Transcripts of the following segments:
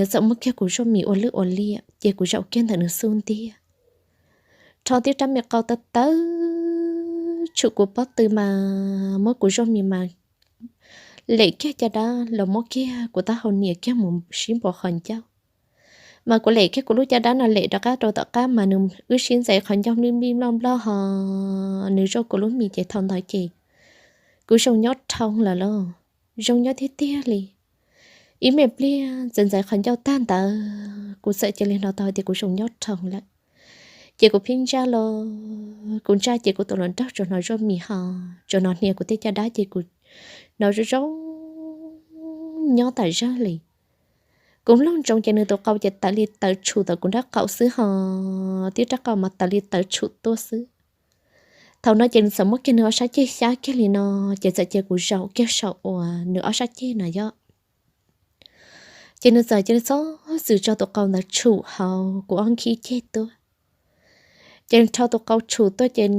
Nws txawm muab kiag kuv zaub mis ua lwj ua liam ces kuv zaum kiag ntawm nws xub ntiag, rho tib rab me qau tawv tawv tshum kuv pob tw mas muab kuv zaub mis mas lem kiag caj dab los muab kiag kuv taub hau nias kiag mus sib npuas qhov ncauj. Mas kuv lem kiag kuv lub caj dab no lem rov qab rau tom qab mas nws wb sib ntxais qhov ncauj nplij nplij nploj nploj ho nws zaub kuv lub mis ces thaum ntawd ces kuv zoo nyob dhau lawm lauj, zoo nyob tiag tiag li. Ib me pliag ntxeev ntxeev qhov ncauj tag ntawd kuv txawm cia li hnov tau hais tias kuv zoo nyob dhau lawm. Ces kuv phib ntsaj los kuv ntsaj ces kuv tus hluas nraug tsuas hnov zaub mis ho tsuas hnov hnia kuv tej caj dab ces kuv hnov zoo zoo nyob tas zog li. Kuv mloog ntsoov ces nws tus qau ces tawv li tawv tshum tom kuv nraub qaum xwb ho, tib rab qau mas tawv li tawv tshum tuaj xwb. Thaum no ces nws txawm muab kiag nws ob sab ceg xyab kiag li no, ces txawm cia kuv zaum kiag saum uas nws ob sab ceg no yog. Ces nws txawm cia li txhob txwm tso tus qau ntawd tshum hauv kuv ob nkhib ceg tuaj. Ces nws rho tus qau tshum tuaj ces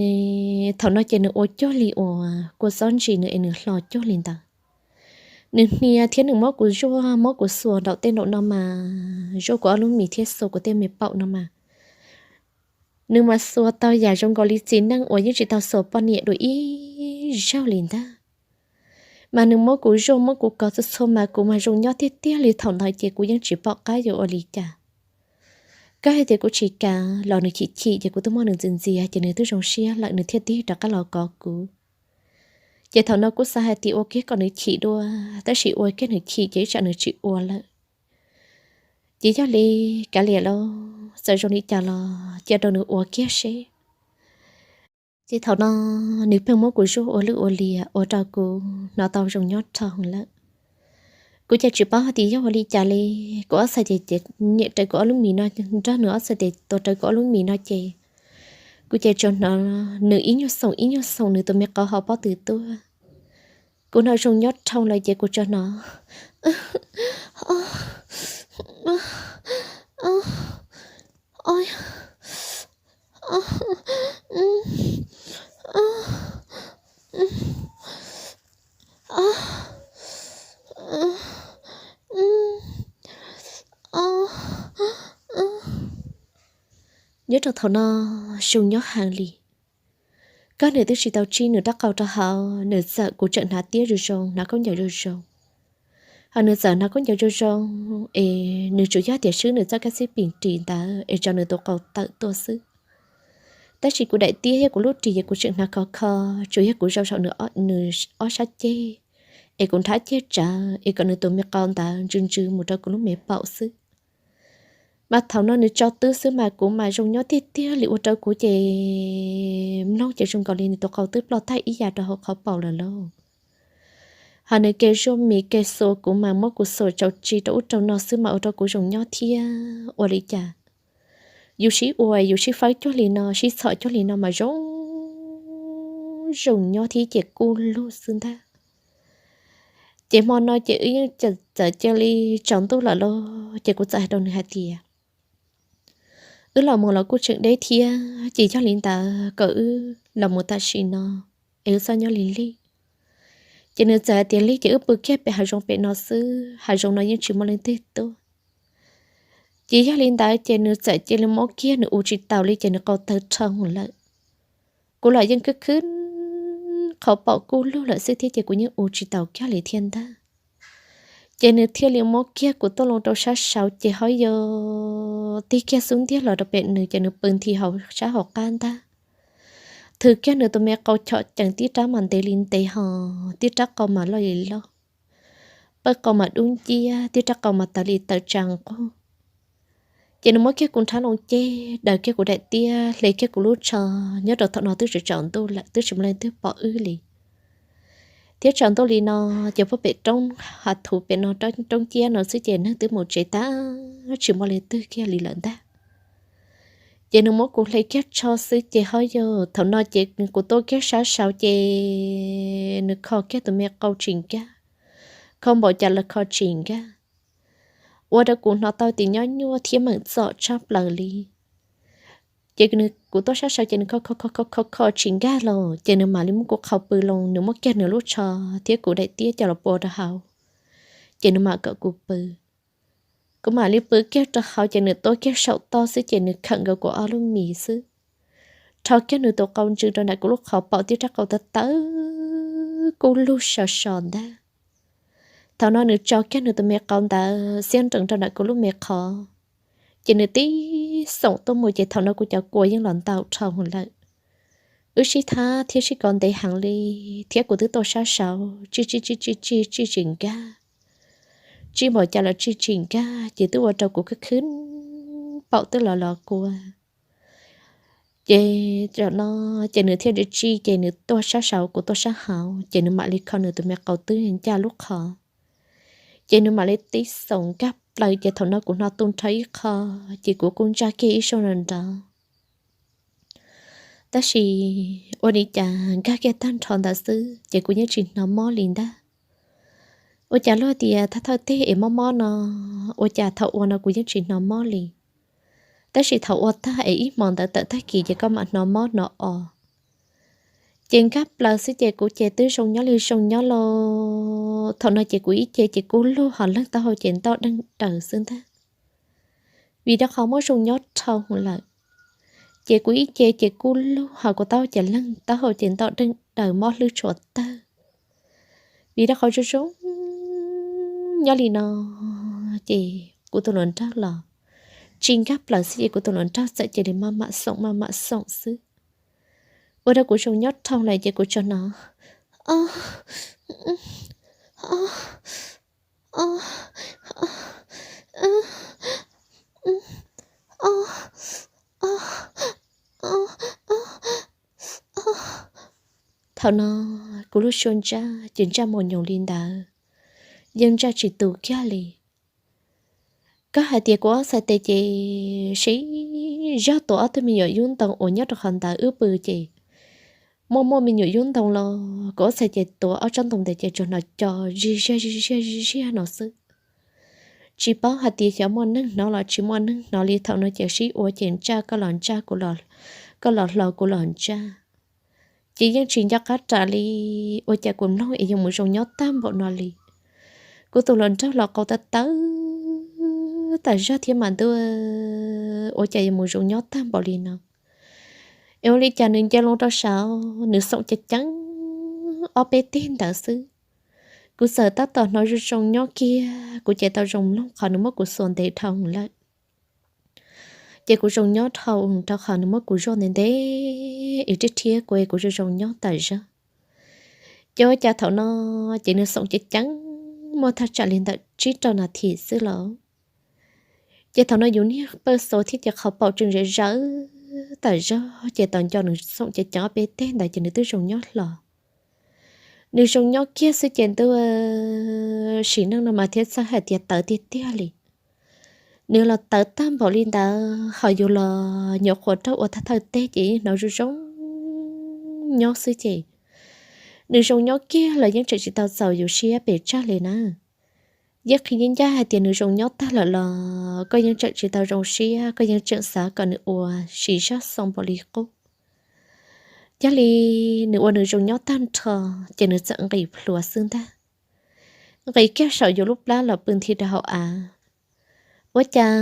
thaum no ces nws ua cuag li uas kua txob ntsis nws es nws hlo cuag li ntawd. Nws hnia thiab nws muab kuv zuaj muab kuv xuas nraum tej nraum no mas, zuaj kuv ob lub mis thiab xuas kuv tej me paum no mas, nws mas xuas tau yam zoo nkaus li txiv neej uas yeej tsis tau xuas poj niam dua ib zaug li ntag. Mas nws muab kuv zuaj muab kuv kov txhua txhua mas kuv mas zoo nyob tiag tiag li thaum ntawd ces kuv yeej tsis pom qab yuav ua li cas. Koj hais tias kuv tsis kam los nws chim chim ces kuv twb muab nws ntxias ntxias ces nws twb zoo siab lawm nws thiaj tig rov qab los kov kuv. Ces thaum no kuv xav hais tias ua kiag kom nws chim dua, tab sis ua kiag nws chim ces ib tsam nws tsis ua lawm. Ces yog li kav liam lauj, txawm zoo li cas los cia rau nws ua kiag seb. Ces thaum no nws pheej muab kuv zuaj ua lwj ua liam ua rau kuv hnov tau zoo nyob dhau lawm. Kuv ces tsis paub hais tias yog ua li cas li, kuv ob txhais tes ces nyem raws kuv ob lub mis no, nrog nws ob txhais tes tuav raws kuv ob lub mis no ces kuv ces tsuas hnov nws ib nyuag xoom ib nyuag xoom nws tus me qau hauv pob tw tuaj. Kuv hnov zoo nyob dhau lawm ces kuv tsuas hnov Nyob rau thaum no zoo nyob heev li. Koj nws twb tsis tau tsij nws rab qau rau hauv, nws txawm, kuv tseem hnav tiab zoo zoo, hnav khaub ncaws zoo zoo. Hos nws txawm hnav khaub ncaws zoo zoo es nws tsuas yog tias swb nws txoj kab xib pim ris ntawd es tso nws tus qau tawm tuaj xwb. Tab sis kuv daim tiab thiab kuv lub ris ces kuv tseem hnav khov kho, tsuas yog kuv zaum saum nws ob sab ceg es kuv nrhab ceg tsawv es kom nws tus me qau ntawd ntsws ntsws mus rau kuv lub me paum xwb. Mas thaum no nws tso twb xwb mas kuv mas zoo nyob tiag tiag li ua rau kuv ces mloog ces zoo nkaus li nws tus qau twb ploj tag ib yam rau hauv qhov paum lawm lauj. Hos nws ke zuaj mis ke xuas kuv mas muab kuv xuas tsaus tsi rau ub rau no xwb mas ua rau kuv zoo nyob thiab ua li cas. Yus sib ua yus sib fawb cuag li no sib txhom cuag li no mas zoo zoo nyob thiab ces kuj lug xwb ntag. Ces hmo no ces wb yeej txawm cia li tsaus ntuj lawm lauj ces kuv txawm hais rau nws hais tias wb los mus los kuj tseem deb thiab ces yog li ntawd kom wb los mus tam sim no es wb txhob nyob li lig. Ces nws txawm hais tias lig ces wb pw kiag pem hav zoov pem no xwb, hav zoov no yeej tsis muaj leej twg tuaj. Ces yog li ntawd ces nws txawm cia li mob kiag nws ua tsis taus li ces nws qau tawv rhoo lawm. Kuv los yeej khwb khwb qhov paum kuj lug lawm xwb thiab ces kuv yeej ua tsis taus kiag li thiab ntag. Ces nws thiaj li muab kiag kuv tuaj loo rau sab saud ces ho yog tig kiag xub ntiag los rau pem nws ces nws pw nthi hauv sab hauv qab ntag. Thwv kiag nws tus me qau chom cees tib rab mas ntev li ntev ho, tib rab qau mas loj li loj, pawg qau mas dub nciab, tib rab qau mas tawv li tawv tsa nqug. Ces nws muab kiag kuv nrhab loo ceg, daws kiag kuv daim tiab, hle kiag kuv lub tsho. Nyob rau thaum no twb tsaus ntuj lawm twb tsis muaj leej twg pom wb li. Thiab tsaus ntuj li no ces puag pem roob hav thuv pem no, roob ciab no xwb ces neeg twb mus tsev tag, tsis muaj leej twg kiag li lawm ntag. Ces nws muab kuv hle kiag tsho xwb ces ho yog thaum no ces kuv tuaj kiag sab saud ces nws kho kiag tus me qau tsis nkag, kho npaum cas los kho tsis nkag. Ua rau kuv hnov tau tias nyob nyuaj thiab meem txom tshaj plaws li. Ces kuv tuaj sab saud ces nws kho kho kho kho kho tsis nkag los ces nws mam li muab kuv qhau pw loo, nws muab kiag nws lub tsho thiab kuv daim tiab coj los pua rau hauv, ces nws mam kom kuv pw. Kuv mam li pw kiag rau hauv ces nws tuav kiag saum toj xwb ces nws khawm nkaus kuv ob lub mis xwb, rho kiag nws tus qau ntsws rau nram kuv lub qhov paum, tib rab qau tawv tawv kub lug so so ntag. Thaum no nws tso kiag nws tus me qau ntawd xiab nrees rau nram kuv lub me qhov, ces nws tib xoom tuaj mus ces thaum no kuv cov kua yeej los ntau dhau lawm. Wb sib thab thiab sib kov ntev heev li, thiab kuv twb tuaj sab saud tsij tsij tsij tsij tsij tsij tsis nkag, tsij npaum cas los tsij tsis nkag ces twb ua rau kuv khwb khwb paum twb los los kua. Ces tam no ces nws thiaj li tsij ces nws tuaj sab saud kuv tuaj sab hauv ces nws mam li kho nws tus me qau twb ncaj lub qhov, ces nws mam li tib xoom nkag plaws ces thaum no kuv hnov tu nrho ib qho, ces kuv kuj ntsaj kiag ib suab nrov nrov. Tab sis ua li cas nkag kiag tag nrho ntawd xwb ces kuv yeej tsis hnov mob li ntag. Ua cas luag tias thawj thawj teg es mob mob no, ua cas thaum ua no kuv yeej tsis hnov mob li, tab sis thaum ua tag es ib hmo ntawd tawm tag kis ces koj mam hnov mob hnov os. Ces nkag plaws xwb ces kuv ces twb zoo nyob li zoo nyob los thaum no ces kuv ib ce ces kub lug ho leeg taub hau ces ntoj deej daws xwb ntag. Vim rau qhov muab zoo nyob dhau lawm, ces kuv ib ce ces kub lug ho kuv taub hau ces leeg taub hau ces ntoj deej daws mob hlwb tshua tawg. Vim rau qhov zoo zoo nyob li no ces kuv tus hluas nraug los tsis nkag plaws xwb ces kuv tus hluas nraug txawm cia li maj mam xoom maj mam xoom xwb. Ua rau kuv zoo nyob dhau lawm ces kuv tsuas hnov o o o o. Thaum no kuv lub suab ntsaj ces ntsaj mus nyoos li ntawd, yeej ntsaj tsis tu kiag li. Koj hais tias kuv ob txhais tes ces siv zog tuav ob tug me nyuam yub ntoo uas nyob rau qhov ntawd wb pw ces muaj muaj me nyuam yub ntoo los kuv ob txhais ces tuav ob tsob ntoo ntawd ces tsuas hnov co zig ziag zig ziag zig ziag no xwb. Tsis paub hais tias xyov muaj neeg hnov los tsis muaj neeg hnov li. Thaum no ces sib ua ces ntsaj koj los ntsaj, koj los hlo kuv los ntsaj, ces yeej tsis nco qab ras li. Ua cas kuv mloog es yuav mus zoo nyob tag npaum no li. Kuv tus hluas nraug los qau tawv tawv tas zog thiab mas ntuj, ua cas yuav mus zoo nyob tag npaum li no. Es ua li cas nws nce loo rau saud nws xoom ceev ceev ob peb teg ntawd xwb. Kuv txawm tab tom hnov zoo zoo nyob kiag, kuv ces tau zoo mloog qhov nws muab kuv xuas ntev dhau lawm. Ces kuv zoo nyob dhau rau qhov nws muab kuv zuaj ntev ntev es rhiab rhiab kuv es kuv zoo zoo nyob tas zog. Ces ua cas thaum no ces nws xoom ceev ceev muaj thaj tsam li ntawm tsib rau nas this xwb los. Ces thaum no yus niag pawj xua thiab ces qhov paum tseem zawv zawv tas zog ces tos nco nws xoom ceev ceev ob peb teg ntawd ces nws twb zoo nyob hlo. Nws zoo nyob kiag xwb ces ntuj, sim neej no mas thiaj txawj hais tias tawv tiag tiag li. Nws los tawv tag npaum li ntawd ho yus los nyuam qhuav raug ua thawj thawj teg ces hnov zoo zoo nyob xwb ces nws zoo nyob kiag los yeej tseem tsis tau txaus yus siab pes tsawg li na. Yeej qhia yeej ncaj hais tias nws zoo nyob tag lawm los koj yeej tseem tsis tau zoo siab, koj yeej tseem xav kom nws ua siv zog xoo npaum li qub. Yog li nws ua nws zoo nyob tag nrho ces nws txawm nqis plhuav xwb ntag. Nqis kiag saum yus lub plab los pw nthi rau hauv av. Ua cas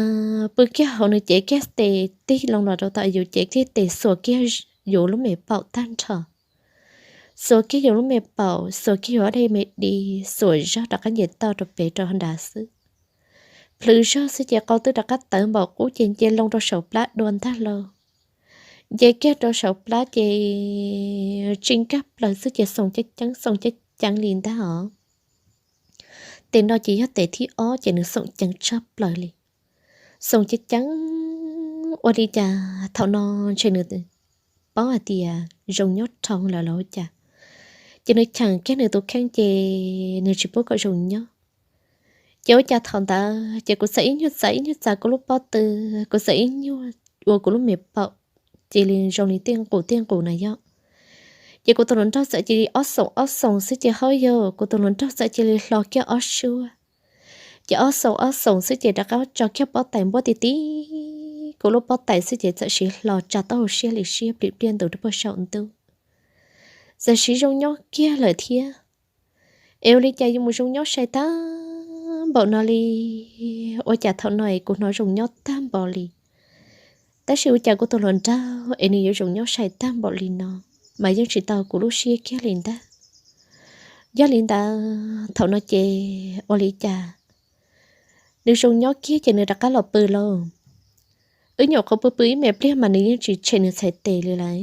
pw kiag hauv nws cev kiag tes tig loo los rau tom yus cev kiag tes xuas kiag yus lub me paum tag nrho. Xuas kiag yus lub me paum, xuas kiag yus ob daim me di, xuas zog rov qab nce toj rau pem rau nrad xwb. Plhws zog xwb ces qau twb rov qab tawv npaum qub ces nce loo rau saum plab dua ntag lauj. Nce kiag rau saum plab ces tsis nkag plaws xwb ces xoo ceeb ceeb xoo ceeb ceeb li ntag os. Tes no ces yog tes thib ob ces nws xoo ceeb tshaj plaws li. Xoo ceeb ceeb ua li cas thaum no ntshe nws paub hais tias zoo nyob dhau lawm los ua cas, ces nws cheem kiag nws tus kheej ces nws tsis pub kom zoo nyob. Ces ua cas thaum ntawd ces kuv txawm ib nyuag txav ib nyuag txav kuv lub pob tw, kuv txawm ib nyuag ua kuv lub me paum, cia li zoo li tej nqus tej nqus na yog. Ces kuv tus hluas nraug txawm cia li ob xoom ob xoom xwb ces hauj yog kuv tus hluas nraug txawm cia li hlo kiag ob suab. Ces ob xoom ob xoom xwb ces rov qab tso kiag pob tais npuab ti ti kuv lub pob tais xwb ces txawm siv hlo tsa taub hau siab li siab plim pliaj ntus rau puag saum ntuj. Txawm siv zoo nyob kiag lawm thiab. Es ua li cas yuav mus zoo nyob sai tag npaum no li, ua cas thaum no es kuv hnov zoo nyob tag npaum li. Tab sis ua cas kuv tus hluas nraug es nws yuav zoo nyob sai tag npaum li no, mas yeej tsis tau kuv lub siab kiag li ntag. Yog li ntawd thaum no ces ua li cas nws zoo nyob kiag ces nws rov qab los pw lauj. Wb nyuam qhuav pw pw ib me pliag mas nws yeej tsis tshem nws txhais tes li lawm.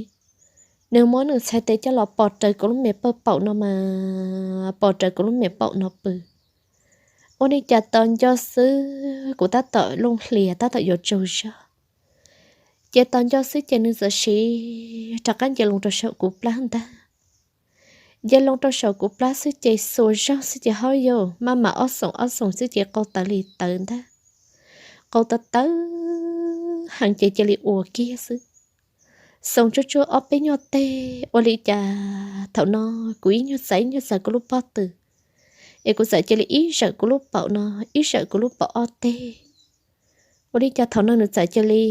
Nws muab nws txhais tes coj los pov rawv kuv lub me paum no mas pov rawv kuv lub me paum no pw. Ua li cas tos nco xwb kuv tab tom looj hlias tab tom yuav tsaug zog, ces tos nco xwb ces nws txawm siv rov qab nce loo rau saum kuv plab ntag. Nce loo rau saum kuv plab xwb ces xuas zog xwb ces hauj yau maj mam ob xoom ob xoom xwb ces qau tawv li tawv ntag. Qau tawv tawv heev ces cia li ua kiag xwb. Xoom tsuag tsuag ob peb nyuag teg ua li cas thaum no kuv ib nyuag txav ib nyuag txav kuv lub pob tw, es kuv txawm cia li ib zawm kuv lub paum no, ib zawm kuv lub paum ob teg. Ua li cas thaum no nws txawm cia li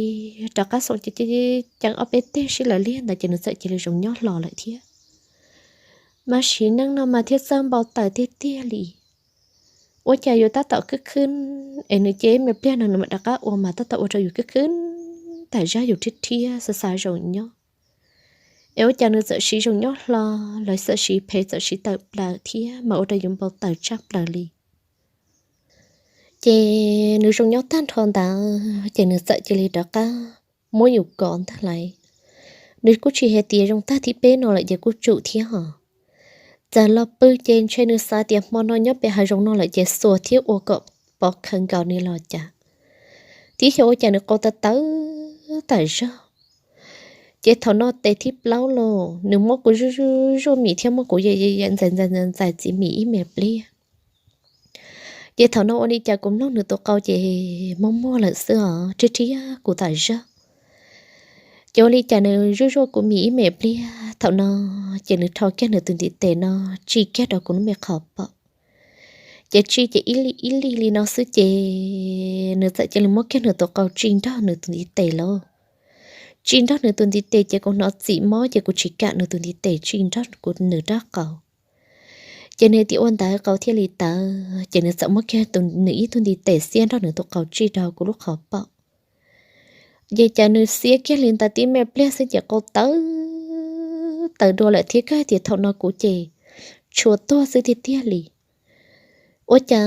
rov qab xoom ceev ob peb teg sib law liag ntawd ces nws txawm cia li zoo nyob hlo lawm thiab. Mas sim neej no mas thiaj txawj npau taws tiag tiag li. Ua cas yus tab tom khwb khwb es nws cia me pliag no nws mam rov qab ua mas tab tom ua rau yus khwb khwb tag zog yus rhiab rhiab xav xav zoo nyob. Es ua cas nws txawm siv zoo nyob hlo, lawv txawm siv phem txawm siv tawm plaws thiab mas ua rau yus npau taws tshaj plaws li. Ces nws zoo nyob tag nrho ntawd ces nws txawm cia li rov qab muab yus kov ntag lauj. Nws kuj tsis hais tias zoo tag thib peb no lawm ces kuj tsum thiab hos. Txawm los pw ces ntshe nws xav tias hmo no nyob pem hav zoov no lawm ces xuas thiab ua kom pov khaws nkaus nws los cas, thiab xyov ua cas nws qau tawv tawv tag zog. Ces thaum no tes thib plaub los nws muab kuv zuj zuj zuj mis thiab muab kuv yam ntxais ntxais ntxais txiv mis ib me pliag. Ces thaum no ua li cas kuv mloog nws tus qau ces muaj muaj lawm xwb os, rhiab rhiab kuv tag zog. Ces ua li cas nws zuj zuaj kuv mis ib me pliag thaum no, ces nws rho kiag nws tus ntiv tes no tsi kiag rau kuv lub me qhov paum. Ces tsi ces ib lig ib lig li no xwb ces nws txawm cia li muab kiag nws tus qau tsi nrog nws tus ntiv tes lauj. Tsi nrog nws tus ntiv tes ces kuv hnov txim mob ces kuv tsis kam nws tus ntiv tes tsi nrog kuv nws rab qau. Ces nws tias ua ntawd qau thiaj li tawv ces nws txawm muab kiag nws ib tug ntiv tes xiab nrog nws tus qau tsi rau kuv lub qhov paum. Ces cas nws xiab kiag li ntawd tib me pliag xwb ces qau tawv tawv dua lawm thiab, kawg tias thaum no kuv ces tshua tuag xwb tiag tiag li. Ua cas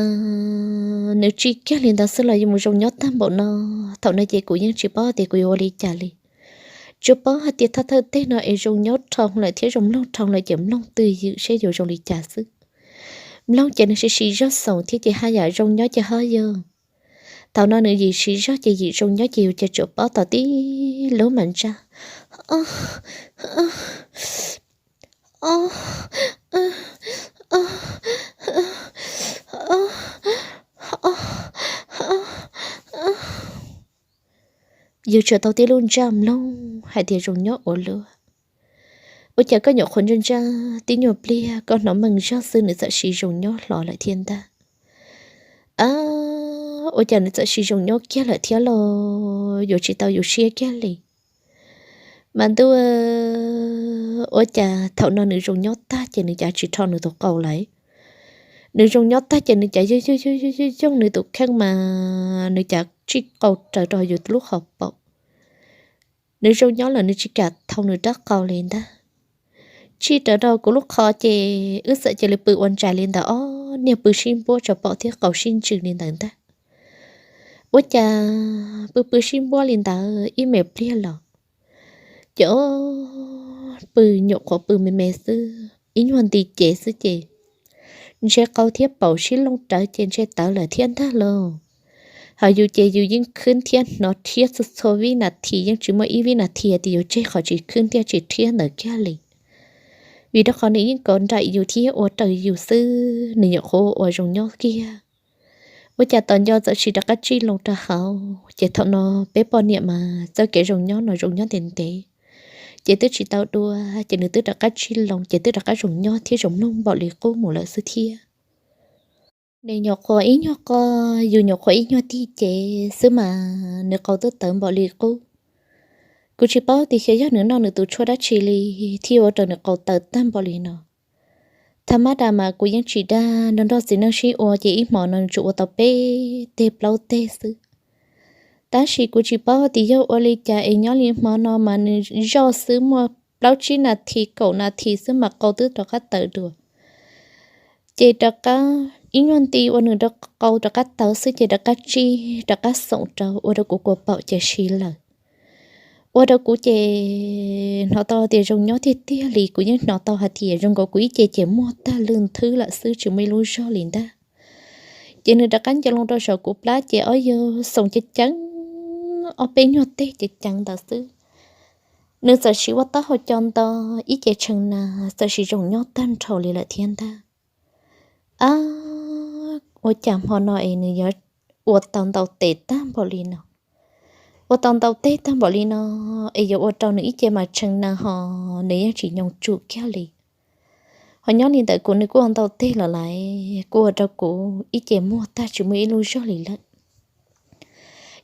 nws tsi kiag li ntawd xwb los yuav mus zoo nyob tag npaum no. Thaum no ces kuv yeej tsis paub tias kuv yuav ua li cas li. Tsuas paub hais tias thawj thawj teg no es zoo nyob dhau lawm thiab zoo mloog dhau lawm ces mloog twj ywm seb yuav zoo li cas xwb. Mloog ces nws siv siv zog xoom thiab ces haj yam zoo nyob ces ho yog. Thaum no nws yim siv zog ces yim zoo nyob ces yus ces tsuas paub tau tib lub mas ntsaj, o, o, o, o, o, o. Yus tsuas tau tib lub ntsaj mloog hais tias zoo nyob ua luaj. Ua cas koj nyuam qhuav ntsaj ntsaj tib nyuag pliag koj hnov meej zog xwb nws txawm siv zoo nyob hlo lawm thiab ntag. A, ua cas nws txawm siv zoo nyob kiag lawm thiab los yuav tsis tau yus siab kiag li. Mas ntuj, ua cas thaum no nws zoo nyob tag ces nws cas tsis rho nws tus qau lawm. Nws zoo nyob tag ces nws cas yooj yooj yooj yooj yooj nws tus kheej mas nws cas tsij qau raws rau yus lub qhov paum. Nws zoo nyob lawm nws tsis kam thau nws rab qau li ntag. Tsij raws rau kuv lub qhov ces wb txawm cia li pw ua ntsais li ntawd ob niag pw sib npuab tso pom thiab qau sib ntsws li ntawd ntag. Ua cas pw pw sib npuab li ntawd ib me pliag los ces o, pw nyuam qhuav pw me me xwb ib nyuag nti cev xwb ces ntshe qau thiab paum sib looj rawv ces ntshe tawv lawm thiab ntag lauj. Hos yus ces yus yeej khwb thiab hnov rhiab txhua txhua vib nas this, yeej tsis muaj ib vib nas this tias yus tseg qhov tsis khwb thiab tsis rhiab ntawd kiag li. Vim rau qhov nws yeej kov nraim yus thiab ua raws yus xwb, nws nyuam qhuav ua zoo nyob kiag. Ua cas tos nco txawm siv rov qab tsij loo rau hauv, ces thaum no peb poj niam mas txoj kev zoo nyob no zoo nyob ntev ntev, ces twb tsis tau dua, ces nws twb rov qab tsij loo ces twb rov qab zoo nyob thiab zoo mloog npaum li qub mus lawm xwb thiab. Nws nyuam qhuav ib nyuag qo, yus nyuam qhuav ib nyuag tig cev xwb mas nws qau twb tawv npaum li qub. Kuv tsis paub tias xyov yog nws noj nws tus tshuaj dab tsi li thiaj ua rau nws qau tawv tag npaum li no. Tha mab das mas kuv yeej tsis dag, nrog nrog txiv neej sib ua ces ib hmo no nws tsuas ua tau peb teg plaub teg xwb. Tab sis kuv tsis paub tias yog ua li cas es nyob li hmo no mas nws zoj xwb muaj plaub tsib nas this kaum nas this xwb mas qau twb rov qab tawv dua. Ces rov qab ib nyuag nti uas nws rov qau rov qab tawv xwb ces rov qab tsib rov qab xoom rau ua rau kuv kua paum ces siv lawm. Ua rau kuv ces hnov tau tias zoo nyob tiag tiag li, kuv yeej hnov tau hais tias zoo nkaus kuv ib ce ces muag tag lwj nthwb lawm xwb tsis muaj ib lub zog li ntag. Ces nws rov qab nco loo rau saum kuv plab ces ob yug xoom ceev ceev, ob peb nyuag teg ceev ceev ntawd xwb. Nws txawm siv ua taub hau co nto ib ce tshee na, txawm siv zoo nyob tag nrho li lawm thiab ntag. Ab, ua cas hmo no es nws yuav ua tau ntau tes tag npaum li no, ua tau ntau teg tag npaum li no, es yuav ua rau nws ib ce mas tshee na ho nws yeej tsis nyoo tsum kiag li. Ho nyob li ntawm kuv nws kuj ua ntau teg los lawm, kuj ua rau kuv ib ce muag tag tsis muaj ib lub zog li lawm.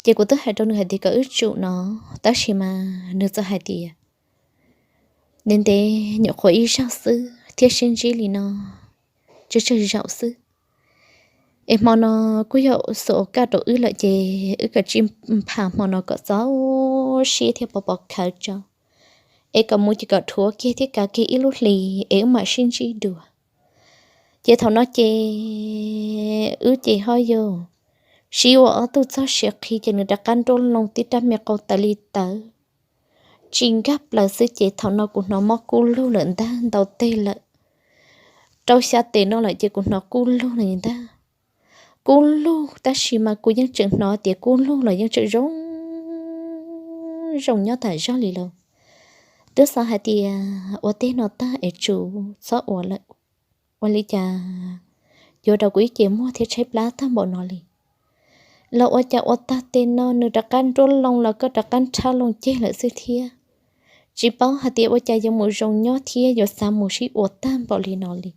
Ces kuv twb hais rau nws hais tias kom wb tsum no, tab sis mas nws txawm hais tias ntev ntev nyuam qhuav ib zaug xwb thiab sib ntsib li no tsawg tsawg zaum xwb. Es hmo no kuj yog xuas ua kaj rau wb lawm ces wb kom tsij npham hmo no kom txaus siab thiab pov pov khawv tso, es kom mus ces kom dhuav kiag thiab kav kiag ib lub hli es wb mam sib ntsib dua. Ces thaum no ces wb ces ho yog sib ua ob tug txog siav qhi ces nws rov qab nruab loo tib rab me qau tawv li tawv, tsis nkag plaws xwb ces thaum no kuv hnov mob kub lug lawm ntag, ntau teg lawm, rau xya tes no lawm ces kuv hnov kub lug lawm ntag. Kub lug tab sis mas kuv yeej tseem hnov tias kub lug los yeej tseem zoo zoo nyob tas zog li lauj. Twb xav hais tias ua teg no tag es tsum txhob ua lawm, ua li cas yuav rau kuv ib ce muag thiab tshaib plab tag npaum no li. Los ua cas ua tag tes no nws rov qab nruab loo los koj rov qab nrhab loo ceg lawm xwb thiab. Tsis paub hais tias ua cas yuav mus zoo nyob thiab yuav xav mus sib ua tag npaum li no li.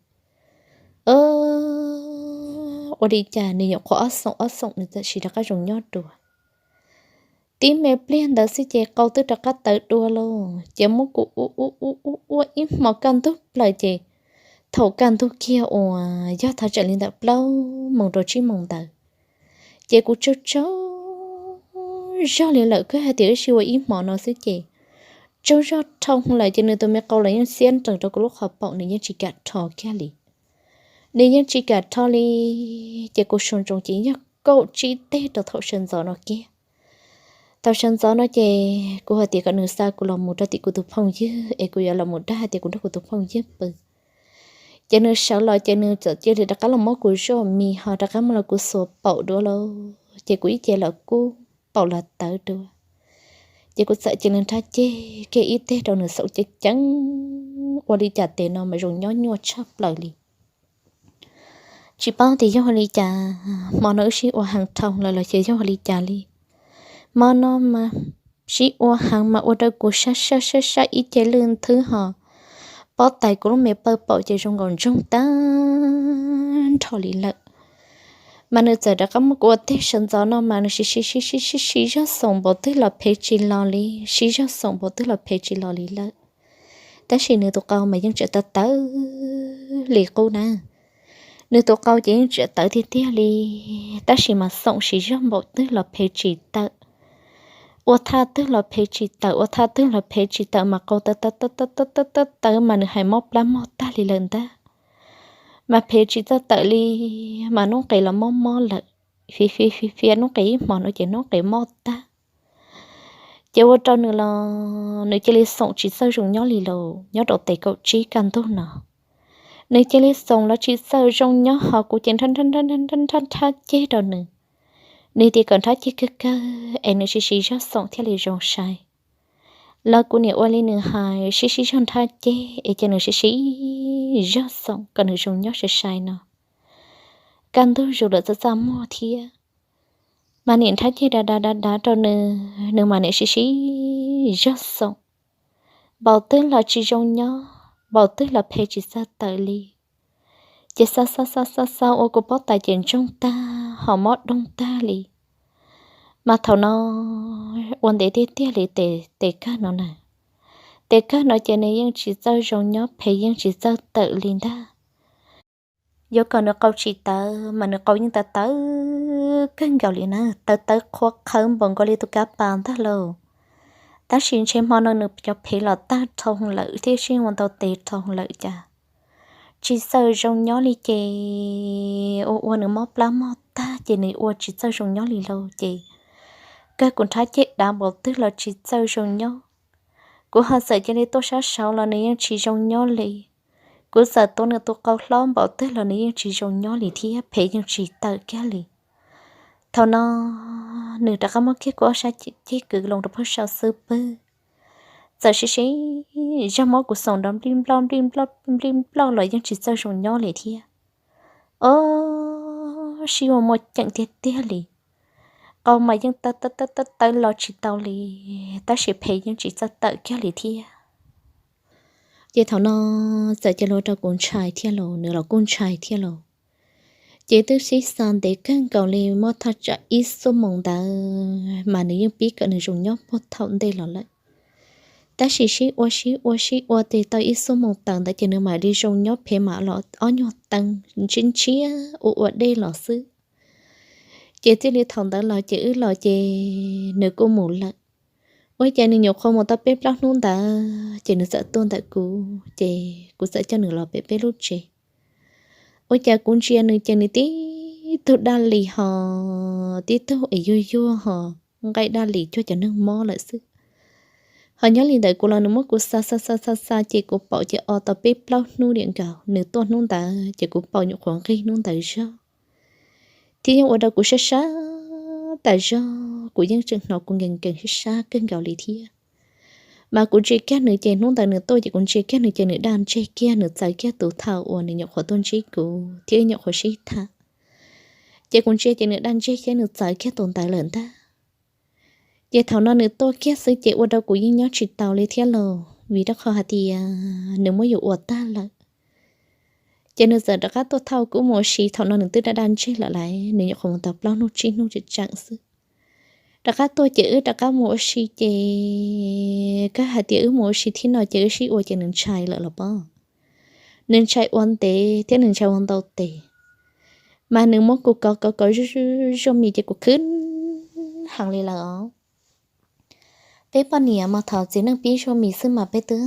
Ua li cas nws nyuam qhuav ob xoom ob xoom nws txawm sis rov qab zoo nyob dua. Tib me pliag ntawd xwb ces qau twb rov qab tawv dua lauj, ces muab kuv ua ua ua ua ua ib hmo kaj ntug plaws ces thaum kaj ntug kiag uas yog thaj tsam li ntawm plaub moos rau tsib moos ntawd, ces kuv tsaug tsaug zog li lawm, koj hais tias wb sib ua ib hmo no xwb ces tsaug zog dhau lawm ces nws tus me qau los yeej xiab nrees rau kuv lub qhov paum, nws yeej tsis kam rho kiag li. Nws yeej tsis kam rho li, ces kuv sau ntsoov ces yog kaum tsib teg rau thaum sawv ntxov no kiag. Thaum sawv ntxov no ces kuv hais tias kom nws xa kuv los mus rau tim kuv tus phooj ywg es kuv yuav los mus dag hais tias kuv nrog kuv tus phooj ywg pw. Ces nws sawv los ces nws txawm cia li rov qab los muab kuv zoj mis ho rov qab muab los kuv xuas paum dua lauj, ces kuv ib ce los kub paum los tawv dua. Ces kuv txawm cia li nrhab ceg kiag ib teg rau nws xoom ceev ceev, ua li cas tes no mas zoo nyob nyuaj tshaj plaws li. Tsis paub tias yog ua li cas, hmo no wb sib ua heev dhau lawm los xyov yog ua li cas li. Hmo no mas sib ua heev mas ua rau kuv sab sab sab sab ib ce lwj nthwb ho pob tais kuv lub me pawg paum ces zoo nkaus ntsoog tag nrho li lawm. Mas nws txawm rov qab muab kuv ua teg sawv ntxov no mas nws siv siv siv siv siv siv zog xoom npaum twg los phem tsis los li, siv zog xoom npaum twg los phem tsis los li lawm. Tab sis nws tus qau mas yeej tseem tawv tawv li qub na. Nws tus qau ces yeej tseem tawv tiag tiag li, tab sis mas xoom siv zog npaum twg los phem tsis tawm, ua thaj twg los phem tsis tawm, ua thaj twg los phem tsis tawm mas qau tawv tawv tawv tawv tawv tawv tawv mas nws hais mob plab mob tag li lawm ntag. Mas phem tsis txawj tawm li, mas noob qes los mob mob lawm, fiv fiv fiv fiav noob qes ib hmos no ces noob qes mob tag. Ces ua rau nws los nws cia li xoom tsis txawj zoo nyob li lauj, nyob rau tes kaum tsib kaj ntug no. Nws cia li xoom los tsis txawj zoo nyob ho kuv ces nrhab nrhab nrhab nrhab nrhab ceg rau nws. Nws tias kom nrhab ceg kawg kawg es nws siv siv zog xoom thiaj li zoo sai. Los kuv niam ua li nws hais, siv siv zog nrhab ceg es ces nws siv siv zog xoom kom nws zoo nyob sai sai no. Kaj ntug zus lawm txaj txaj muag thiab, mas niam nrhab ceg dav dav dav dav rau nws, nws mas niam siv siv zog xoom. Npaum twg los tsis zoo nyob, npaum twg los phem tsis txawj tawm li. Ces xa xa xa xa xa ua kuv pob tais ces ntsoog tag ho mob doog tag li. Mas thaum no ua ntev tiag tiag li tes kawg no na. Tes kawg no ces nws yeej tsis txawj zoo nyob, phem yeej tsis txawj tawm li ntag. Yuav kom nws qau tsis tawv mas nws qau yeej tawv tawv kawg nkaus li na, tawv tawv qhuav qhawv npaum nkaus li tus kav pas ntag lauj. Tab sis ntshe hmo no nws cov phev los tag dhau lawm thiab sib ua ntau tes dhau lawm cas tsis txawj zoo nyob li ces ua ua nws mob plab mog tag ces nws ua tsis txawj zoo nyob li lauj ces kawg kuv nrhab ceg dav npaum twg los tsis txawj zoo nyob. Kuv ho txawm cia li tuaj sab saud los nws yeej tsis zoo nyob li. Kuv txawm tuav nws tus qau hlob npaum twg los nws yeej tsis zoo nyob li thiab phev yeej tsis tawm kiag li. Thaum no nws rov qab muab kiag kuv ob sab ceg kwv loo rau pem saum xub pwg, txawm sib sib zog muab kuv xoom nrov nplij nploj nplij nploj nplij nploj los yeej tsis txawj zoo nyob li thiab. Ob, sib ua muaj ceem tiag tiag li. Qau mas yeej tawv tawv tawv tawv los tsis tau li, tab sis phev yeej tsis txawj tawm kiag li thiab. Ces thaum no txawm cia li ua rau kuv ntshai thiab los nws los kuj ntshai thiab los. Ces twb sib xa ntev kawg nkaus li muaj thaj tsam ib xuab moos ntawd mas nws yeej pib kom nws zoo nyob puag thaum ntej los lawm. Tab sis sib ua sib ua sib ua tes tau ib xuab moos tawm ntawd ces nws mam li zoo nyob phev mam los ob nyuag teev ntshiab ntshiab ua ua dej los xwb. Ces txij li thaum ntawd los ces wb los ces nws kuj mus lawm. Ua cas nws nyuam qhuav mus tau peb plaub hnub ntawd ces nws txawm tuaj ntawm kuv ces kuv txawm coj nws los pem peb lub tsev. Ua cas kuv ntsia nws ces nws tib tug daj lis ho tib tug es yuag yuag ho nqaij daj lis cuag cov neeg mob lawm xwb. Ho nyob li ntawd kuv los nws muab kuv xa xa xa xa xa ces kuv paum ces o tau peb plaub hnub diam nkaus, nws tuaj hnub ntawd ces kuv paum nyuam qhuav nqig hnub ntawd zog. Thiab yeej ua rau kuv sab sab tas zog, kuv yeej tseem hnov kuv nkees nkees sab sab kawg nkaus li thiab. Mas kuv ntsia kiag nws ces hnub ntawd nws tuaj ces kuv ntsia kiag nws ces nws daj ntseg kiag, nws txawv kiag tus thaum uas nws nyuam qhuav tuaj ntsib kuv thiab nyuam qhuav sib tham. Ces kuv ntsia ces nws daj ntseg thiab nws txawv kiag tus ntawd lawm ntag. Ces thaum no nws tuaj kiag xwb ces ua rau kuv yeej nyob tsis taus li thiab lauj, vim rau qhov hais tias nws muab yus ua tag lawm. Ces nws txawm rov qab tuaj thauj kuv mus ua si, thaum no nws twb daj daj ntseg lawm lauj, nws nyuam qhuav mus tau plaub hnub tsib hnub tseem tseem xwb. Rov qab tuaj ces wb rov qab mus ua si ces kawg hais tias wb mus ua si thiab no ces wb sib ua ces nws ntshai lawm los pob. Nws ntshai ua ntev thiab nws ntshai ua ntau tes. Mas nws muab kuv kov kov kov zuaj zuaj mis ces kuv khwb heev li lawm os. Peb poj niam mas thaum txiv neej pib zuaj mis xwb mas peb twb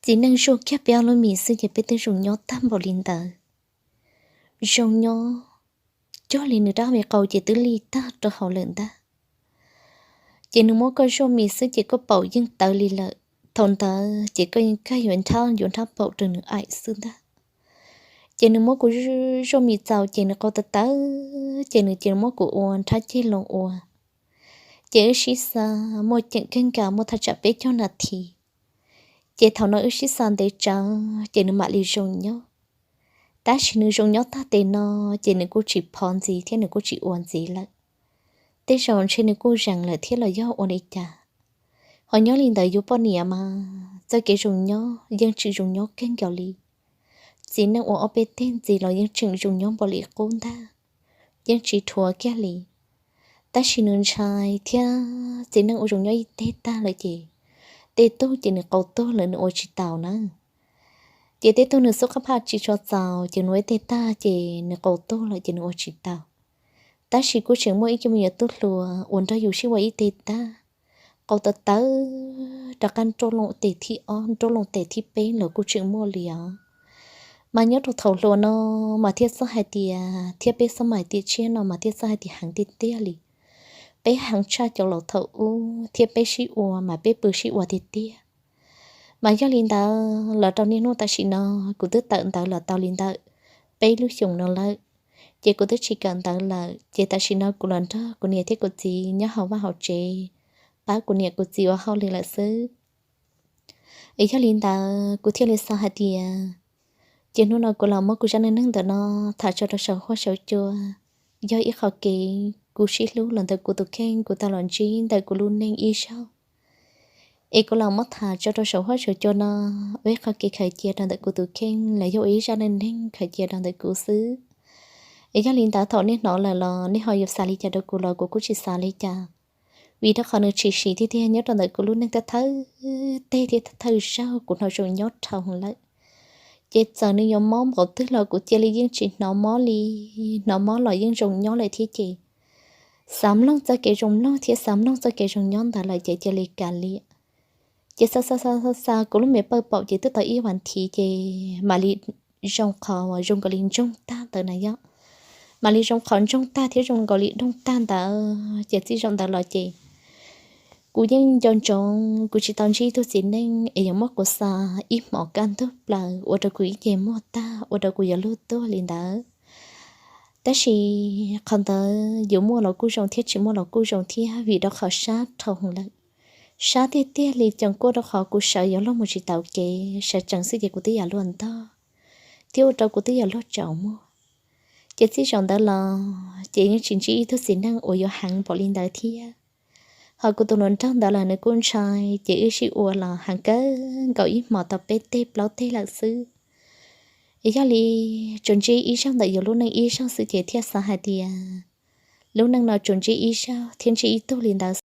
txiv neej zuaj kiag peb ob lub mis xwb ces peb twb zoo nyob tag npaum li ntawd. Zoo nyob cuag li nws rab me qau ces twb lig tag rau hauv lawm ntag. Ces nws muab koj zuaj mis xwb ces koj paum yeej tawv li lawm. Thaum ntawd ces koj yeej kag yuav nrhab yuav nrhab paum rau nws aim xwb ntag. Ces nws muab kuv zuaj mis txaus ces nws qau tawv tawv ces nws cia li muab kuv ua nrhab ceg loo ua. Ces wb sib xa muaj ceem kawg nkaus muaj thaj tsam peb caug nas this. Ces thaum no wb sib xa ntev tsawv ces nws mam li zoo nyob. Tab sis nws zoo nyob tag tes no ces nws kuj tsis phov ntxiv thiab nws kuj tsis ua ntxiv lawm. Tej zaum ntshe nws kuj zeem lawm thiab los yog ua li cas. Ho nyob li ntawd yus poj niam mas txoj kev zoo nyob yeej tseem zoo nyob kawg nkaus li. Txiv neej ua ob peb teg ntxiv los yeej tseem zoo nyob npaum li qub ntag, yeej tsis dhuav kiag li. Tab sis nws ntshai thiab txiv neej ua zoo nyob ib teg tag lawm ces tej tug ces nws qau tuag lawm nws ua tsis taus na. Ces tej tug nws xub qab phaj tsis tshua txaus ces nws ua ib teg tag ces nws qau tuag lawm ces nws ua tsis taus. Tab sis kuj tseem muaj ib co me nyuam tub hluas uas nrog yus sib ua ib teg tag, qau tawv tawv rov qab nrauj loo tes thib ob nrauj loo tes thib peb los kuj tseem muaj li os. Mas nyob rau thaum hluas no mas thiaj txawj hais tias thiab peb xab mais tiam tshiab no mas thiaj txawj hais tias heev tiag tiag li. Peb heev tshaj cov laus thaum ub thiab peb sib ua mas peb pw sib ua tiag tiag. Mas yog li ntawd los rau niaj hnub tam sim no kuv twb tawm ntawv los tau li ntawm peb lub xyoos no lawm, ces kuv twb tsis kawm ntawv lawm ces tam sim no kuv los nrog kuv niam thiab kuv txiv nyob hauv vaj hauv tsev, pab kuv niam kuv txiv ua hauj lwm lawm xwb. Es yog li ntawd kuv thiaj li xav hais tias ces hnub no kuv los muab kuv zaj neej neeg ntawm no tham tso rau saum huab saum cua, yog ib qho kev kuv sib hlub los ntawm kuv tus kheej kuv tau los ntsib ntawm kuv lub neej ib zaug. Es kuv los muab tham tso rau saum huab saum cua no ua ib qho kev khaws cia rau ntawm kuv tus kheej los yog ua ib zaj neej neeg khaws cia rau ntawm kuv xwb. Es yog li ntawd thaum nej hnov lawm los nej ho yuav xav li cas rau kuv los kuv kuj tsis xav li cas, vim rau qhov nws tshwm sim tiag tiag nyob rau ntawm kuv lub neej thawj thawj teg thiab thawj thawj zaug kuv hnov zoo nyob dhau lawm. Ces txawm nws yuav mob npaum twg los kuv cia li yeej tsis hnov mob li, hnov mob los yeej zoo nyob lawm thiab ces xav mloog txoj kev zoo mloog thiab xav mloog txoj kev zoo nyob ntawd lawm ces cia li kav liam. Ces xa xa xa xa xa kuv lub me pawj paum ces twb tau ib vas thiv ces mam li zoo qhov uas zoo nkaus li ntsoog tag ntawd na yom. Mam li zoo qhov ntsoog tag thiab zoo nkaus li doog tag ntawd ces txij zaum ntawd los ces kuv yeej nco ntsoov kuv tsis tau ntsib ib tug txiv neej es yuav muab kuv xa ib hmos kaj ntug plaws ua rau kuv ib ce muag tag ua rau kuv yuav luag tuag li ntawd. Tab sis qhov ntawd yuav muaj los kuj zoo thiab tsis muaj los kuj zoo thiab vim rau qhov sab dhau lawm. Sab tiag tiag li ces kuj rau qhov kuv sawv yuav luag mus tsis tau kev, sawv tsees xwb ces kuv twb yuav luag ntog thiab ua rau kuv twb yuav luag tsaus muag. Ces txij zaum ntawd los ces yeej tsis ntsib ib tug txiv neej uas yuav heev npaum li ntawd thiab. Ho kuv tus hluas nraug ntawd los nws kuj ntshai ces wb sib ua los heev kawg nkaus ib hmos tau peb teg plaub teg lawm xwb. Es yog li tsuas ntsib ib zaug ntawm yus lub neej ib zaug xwb ces thiaj xav hais tias lub neej no tsuas ntsib ib zaug thiab ntsib ib tug li ntawd